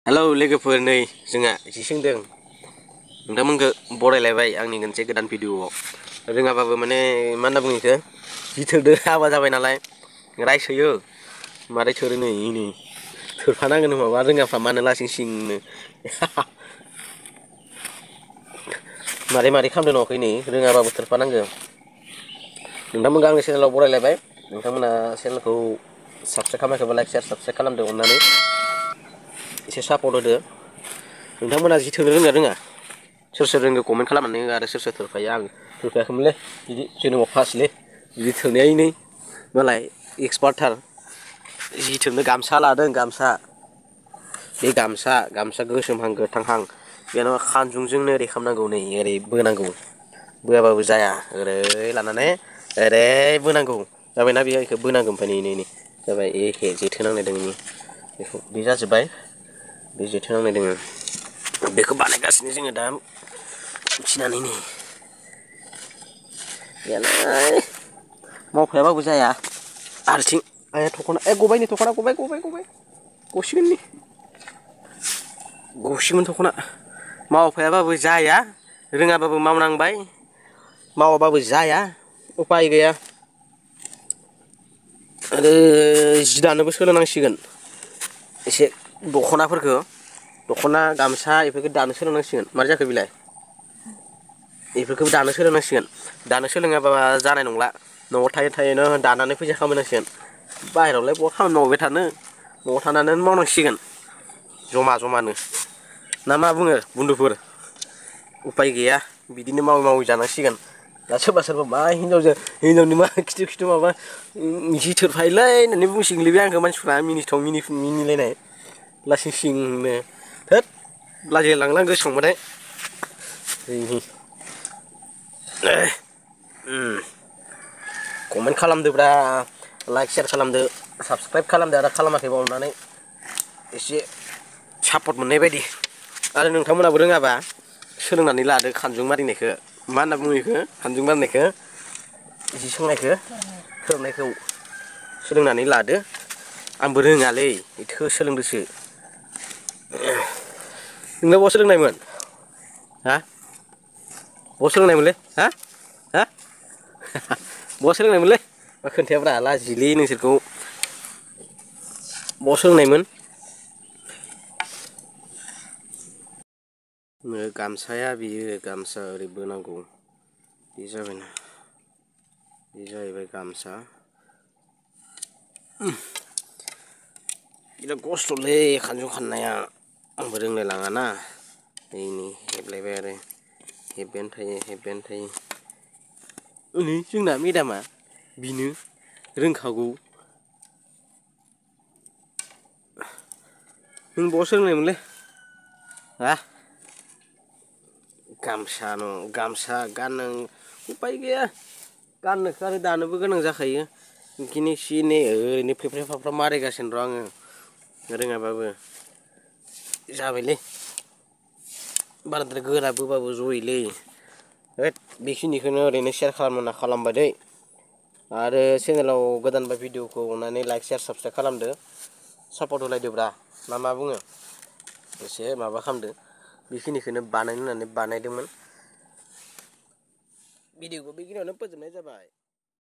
Hello लोगोफोर नै जोंहा जि सोंदों नोंथांमोनखौ बरायलायबाय आंनि मोनसे गोदान भिडिअआव रोङाबाबो माने मा होनना बुङो इखो जि थोरदो हाबा जाबाय नालाय रायसोयो मारै थोरो नै थोरफानांगोन नङाबा रोङाफ्रा मानो लासिं सिंनो मारै मारै खालामदों न'खै नै रोङाबाबो थोरफानांगौ नोंथांमोनखौ आंनि चेनेलाव बरायलायबाय नोंथांमोना चेनेलखौ साबसक्राइब खालामाखैबा लाइक शेयार साबसक्राइब खालामदो अननानै एसे सापर्ट होदो नोंथांमोना जि थोरनो रोंना रोङा सोर सोर रोंगौ कमेन्ट खालामनानै हो आरो सोर सोर थोरफायो आं थोरफायाखैमोनलै बिदि जोनोमाव फार्स्टलै बिदि थोरनायानो मालाय एक्सपार्टथार जि थोरनो गामसा लादों गामसा बे गामसा गोसोमहां गोथांहां बेयाव खानजुंजोंनो ओरै खालामनांगौ नै ओरै बोनांगौ बोआबाबो जाया ओरै लानानै ओरै बोनांगौ जाबायना बेयो इखौ बोनांगौ ओमफ्राय नै जाबाय एखे जेथोनांनाय दङ बेखौ बे जाजोब्बाय बे जेथोनांनाय दोङो बेखौ बानायगासिनो जोङो दा फिनानै नै गैयालै मावफायाबाबो जाया हारसिं आया थखना गबायनि थखना गबाय गसिगोन थखना मावफायाबाबो जाया रोङाबाबो मावनांबाय मावाबाबो जाया उफाय गैया आरो जि दानोबो सोलोंनांसिगोन एसे दख'ना गामसा बेफोरखौ दानो सोलोंनांसिगोन मारै जाखो बेलाय बेफोरखौबो दानो सोलोंनांसिगोन दानो सोलोङाबा जानाय नंला न'आव थायै थायैनो दानानै फैसा खामायनांसिगोन बाहेरायावलाय बहा खामानि मावबाय थानो न'आव थानानै मावनांसिगोन जमानो ना मा बुङो बन्धुफोर उफाय गैया बिदिनो मावै जानांसिगोन दा सोरबा मा हिनजावनि मा खिथु माबा जि थोरफायोलै होननानै बुंसिगोनलै बे आंखौ मानसिफ्रा मिनिलायनाय लासिं सिंनो थोद लाजिलाय लांलां गोसोखांबाथाय कमेन्ट खालामदोब्रा लाइक शेयार खालामदो साबसक्राइब खालामदो आरो खालामाखैबा अननानै एसे सापर्ट मोननाय बायदि आरो नोंथांमोनाबो रोङाबा सोलोंनानै लादो खानजुं मारिनायखौ मा होनना बुङो बेखौ खानजुं मारिनायखौ जि सोंनायखौ थोरनायखौ सोलोंनानै लादो आंबो रोङालै बेखौ सोलोंदोसो नोंलाय बहा सोलोंनायमोन हा बहा सोलोंनायमोनलै हा बहा सोलोंनायमोनलै मा खोन्थायाब्रा लाजियोलै नोंसोरखौ बहा सोलोंनायमोन गामसाया बियो गामसा ओरै बोनांगौ बे जाबायना बे जाहैबाय गामसा बिराद खस्थ'लै खानजुं खाननाया आंबो रोंलाय लाङाना नै हेबलायबाय आरो हेब्बायानो थायो नै जोंना मेदामा बिनो रोंखागौ नों बहा सोलोंनायमोनलै हा गामसा गाननो उफाय गैया गाननोखो आरो दानोबो गोनां जाखायो ओंखायनो एसे एनै ओरैनो फेफ्रा फाफ्रा मारिगासिनो र' आङो रोङाबाबो जाबायलै बाराद्राय गोरा बोबाबो जयोलै होद बेखिनिखौनो ओरैनो शेयार खालामनो होनना खालामबाय दै आरो चेनेलाव गोदानबा भिडिअखौ अननानै लाइक शेयार साबसक्राइब खालामदो सापर्ट होलायदोब्रा ना मा बुङो एसे माबा खालामदो बेखिनिखौनो बानायनो होननानै बानायदोंमोन भिडिअखौ बेखिनियावनो फोजोबनाय जाबाय।